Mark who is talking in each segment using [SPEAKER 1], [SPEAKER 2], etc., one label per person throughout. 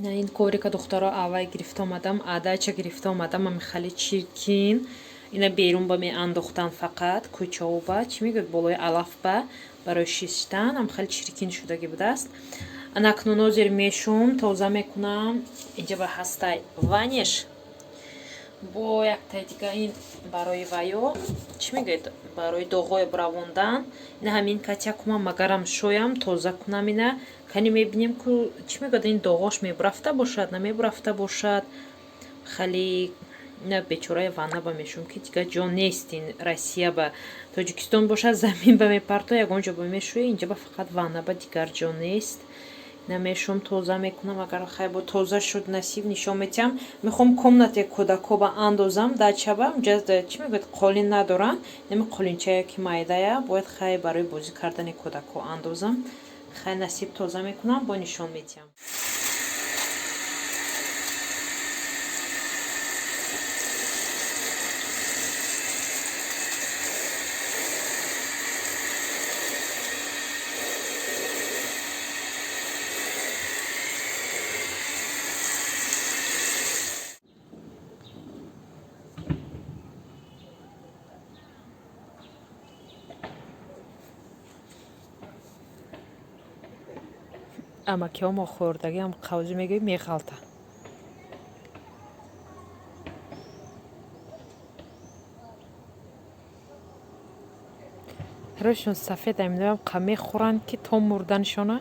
[SPEAKER 1] На ин коврика, духтаро, аввай гирифта омадам, адача гирифта омадам, ами хали чиркин. Ина берун ба меандохтан фақат, кӯчаоба, чӣ мегӯяд, болои алафба барои шиштан, ам хали чиркин шудагӣ будааст. Анакнун ҳозир мешум, тоза мекунам. Инҷа ба ҳастай Ваниш. Бо яктай дига ин барои ваё, чӣ мегӯяд, барои доғои равондан. Ина ҳамин катя кумам, магарам шоям, тоза кунам ина. Кани мебинем ку, чӣ мегӯяд, ин доғош мебурафта бошад, намебурафта бошад. Хали ина бечораи ванна ба мешум, ки дига ҷо нест ин Россия ба. Тоҷикистон бошад, замин ба мепарто, ягон ҷо ба мешӯӣ, инҷа ба фақат ванна ба, дигар ҷо нест. Намешум, тоза мекунам, агар хай бо тоза шуд, насиб, нишон метиҳам. Мехоҳам комнате кӯдако ба андозам, дачаба, унҷа, чӣ мегӯяд, қолин надоранд. Нами қолинчае ки майдая, бояд хай барои бозӣ кардани кӯдако андозам. Хай, насиб, тоза мекунам, бо нишон метиҳам. Амакиҳо мо хӯрдагиам қавзӣ мегӯем, меғалта. Рӯшон сафед аминоям қа мехӯранд, ки то мурданшона.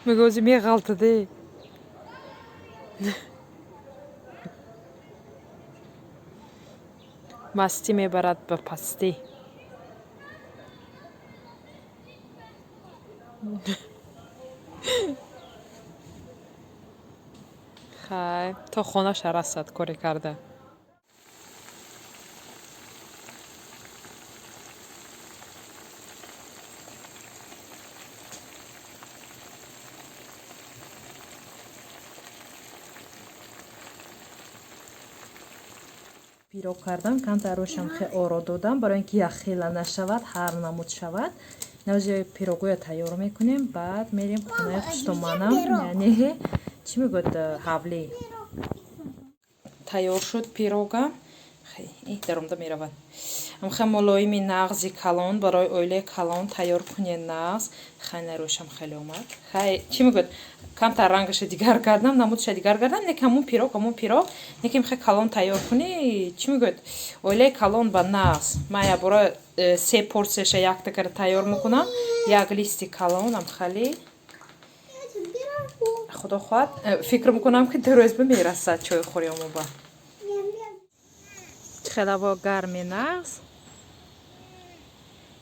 [SPEAKER 1] Мегӯзи меғалтаде. Мастӣ мебарад ба пастӣ. Хай, то хонаша расад коре карда. Пирог кардам, камтар рошам хе оро додам, барои ин ки яхела нашавад, ҳар намуд шавад. Навзи пирогоя тайёр мекунем, баъд мерем хонаи хуштоманам, яъне, чӣ мегӯяд, ҳавлӣ. Тайёр шуд пирога. Даромда меравад. Амхе мулоими нағзи калон барои оилаи калон тайёр кунед нағз. Хай, нарӯшам хеле омад. Хай, чӣ мегӯяд, камтар рангаша дигар кардам, намудша дигар кардам, не ҳамун пирог, ҳамун пирог, не ки мехоҳи калон тайёр кунӣ, чӣ мегӯяд, оилаи калон ба нағз. Ман якбора се порсияша якта карда тайёр мекунам, як листи калон амхали. Худо хоҳад, фикр мекунам, ки 2 рӯз ба мерасад чойхӯри омоба. Хеле ҳаво гарми нағз.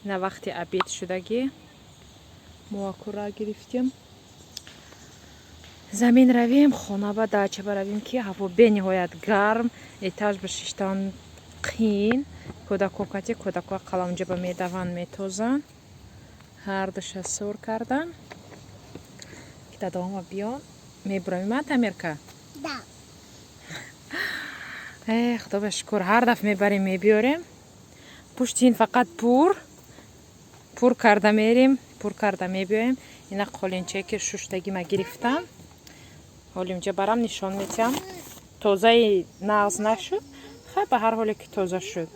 [SPEAKER 1] Ина вақти обед шудагӣ. Мо акура гирифтем. Замин равем, хона ба дача баравем, ки ҳаво бениҳоят гарм, этаж ба шиштан қиин. Кӯдако кати кӯдако қаламҷа ба медаванд, метозанд. Ҳардуша сур кардан. Ки дадома биён. Мебуравем, а, Тамирка?
[SPEAKER 2] Да.
[SPEAKER 1] Э, худо ба шукр, ҳар дафъ мебарем, мебиёрем. Пушти ин фақат пур. Пур карда мерем, пур карда мебиёем. Ина қолинчае ки шуштагӣ ма гирифтам. Ҳоли инҷа барам нишон метиҳам. Тозаи нағз нашуд. Хай, ба ҳар ҳоле ки тоза шуд.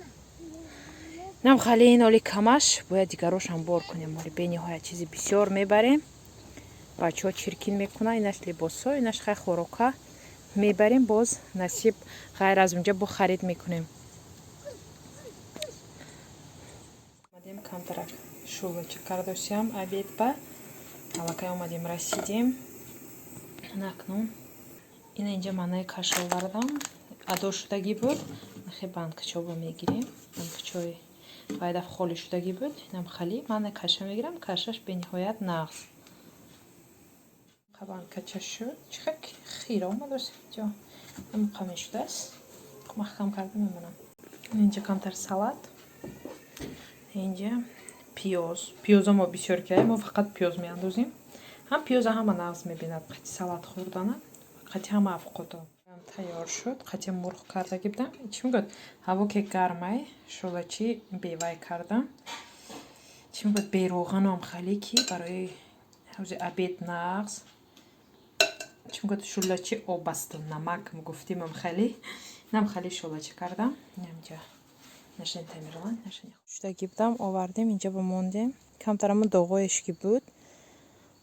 [SPEAKER 1] Нам хали ин оли камаш, бояд дигарошам бор кунем. Оли бениҳоят чизи бисёр мебарем. Бачаҳо чиркин мекунанд, инаш либосҳо, инаш хай хӯрока мебарем, боз насиб ғайр аз унҷа бо харид мекунем. Омадем, камтарак шулача кардосиям обед ба. Аллакай омадем, расидем. Акнун ина инҷа манаи каша овардам. Адо шудагӣ буд. Нахе банкачоба мегирем. Банкачои вайдаф холӣ шудагӣ буд. Инам хали мана каша мегирам. Кашаш бениҳоят нағз. Банкача шуд. Чӣ хел хира омадааст инҷо. Муқаме шудааст. Маҳкам карда мемонам. Инҷа камтар салат. Инҷа пиёз. Пиёзо мо бисёр кардем, мо фақат пиёз меандозем. Ҳам пиёза ҳама нағз мебинад қати салат хӯрдана, қати ҳама авқото. Тайёр шуд. Қати мурғ кардаги будам. Чӣ мегӯяд? Ҳаво ки гармай, шӯлачи бевай кардам. Чӣ мегӯяд? Бероғанам хеле ки барои ҳози обед нағз. Чӣ мегӯяд? Шӯлачи обасту намак гуфтимам хеле. Инам хеле шӯлачи кардам. Инамҷа нашин Тамерлан, нашин. Шудаги будам, овардем, инҷа ба мондем. Камтарамо доғоеш ки буд,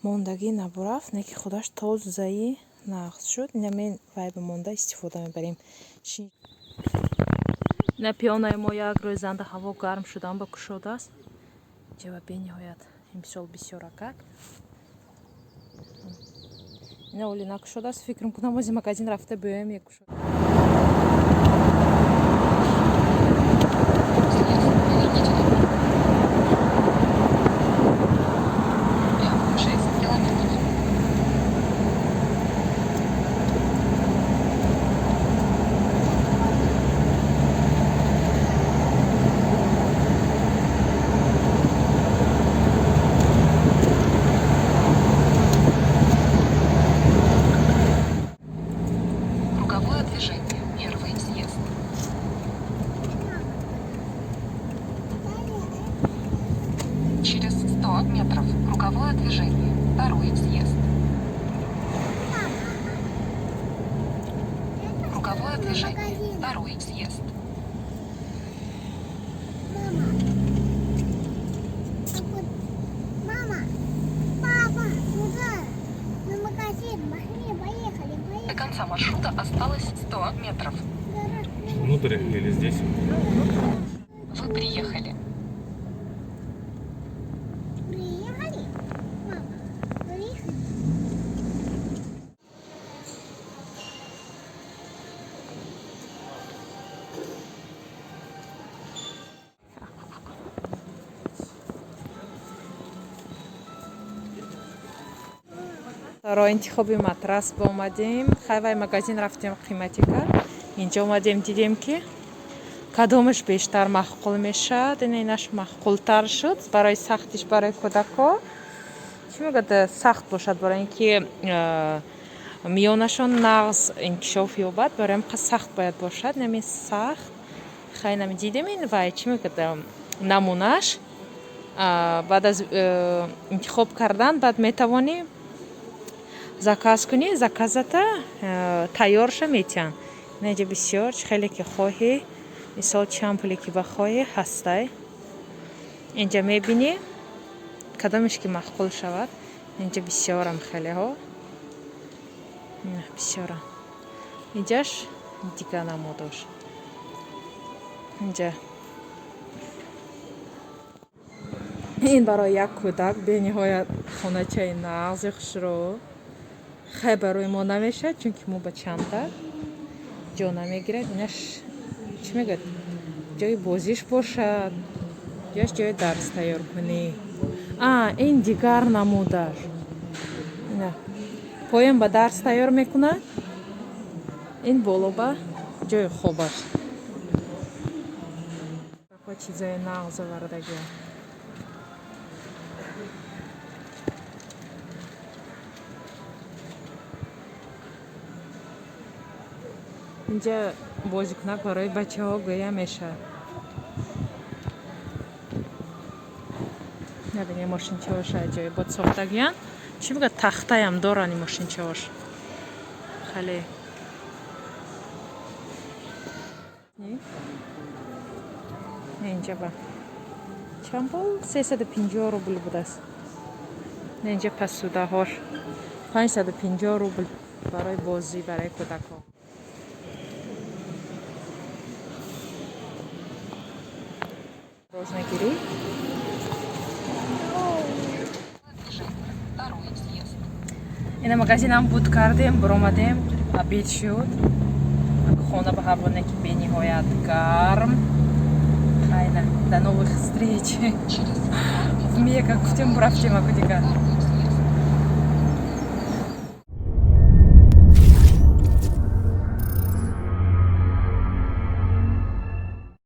[SPEAKER 1] мондагӣ набурафт, не ки худаш тозаи нағз шуд. Инамин вай ба монда истифода мебарем. Ина пиёнаи мо як рӯз занда ҳаво гарм шудан ба кушодааст. Инҷа ба бениҳоят имсол бисёракак. Ина оли накушодааст, фикр мекунам ози магазин рафта биёем мекушод.
[SPEAKER 2] Движение. Первый съезд. Через 100 метров круговое движение. Второй съезд. Круговое движение. Второй съезд.
[SPEAKER 3] Мама, папа, сюда, на магазин, пошли, поехали, поехали.
[SPEAKER 2] До конца маршрута осталось 100 метров.
[SPEAKER 4] Внутрь или здесь?
[SPEAKER 2] Вы приехали.
[SPEAKER 3] Приехали? Мама, приехали.
[SPEAKER 1] Ро интихоби матрас омадем. Хайвай магазин рафтем, қиматӣ кард. Инҷо омадем, дидем ки кадомаш бештар маъқул мешавад. Ина инаш маъқултар шуд барои сахтиш, барои кӯдако. Чӣ мегӯяд, сахт бошад, барои ин ки миёнашон нағз инкишоф ёбад, барои ҳам сахт бояд бошад. Нами сахт. Хай нами дидем ин вай чӣ мегӯяд, намунаш. Баъд аз интихоб кардан баъд метавонӣ заказ кунӣ, заказата тайёрша метиҳанд. Инаҷа бисёр чӣ хеле ки хоҳӣ, мисол чанд пуле ки бахоҳӣ ҳастай. Инҷа мебинӣ кадомеш ки маъқул шавад. Инҷа бисёрам хелеҳо, бисёрам. Инҷаш дига намудош. Инҷа ин барои як кӯдак бениҳоят хоначаи нағзи хушрӯ. Хай барои мо намешавад, чунки мо ба чанда ҷо намегирад. Инаш чӣ мегӯяд, ҷои бозиш бошад, ҷояш ҷои дарс тайёр кунӣ. Ин дигар намудаш. Ина поён ба дарс тайёр мекунад, ин боло ба ҷои хобаш. Чизои нағз овардагиам. Инҷа бозикунак барои бачаҳо гӯя мешавад. Набине мошинчаҳош аҷоибот сохтагиянд. Чӣ мегӯяд, тахтаям доранд ин мошинчаҳош. Хеле. Инҷа ба чанд пул? 350 рубл будааст. Инҷа пасудаҳош 550 рубл барои бозӣ, барои кӯдакҳо. Рожнагирӣ. Ина магазинам буд кардем, буромадем, обед шуд. Хона ба ҳаво не ки бениҳоят гарм. Хайна, до новых встреч. В Мега гуфтем, рафтем аку дигар.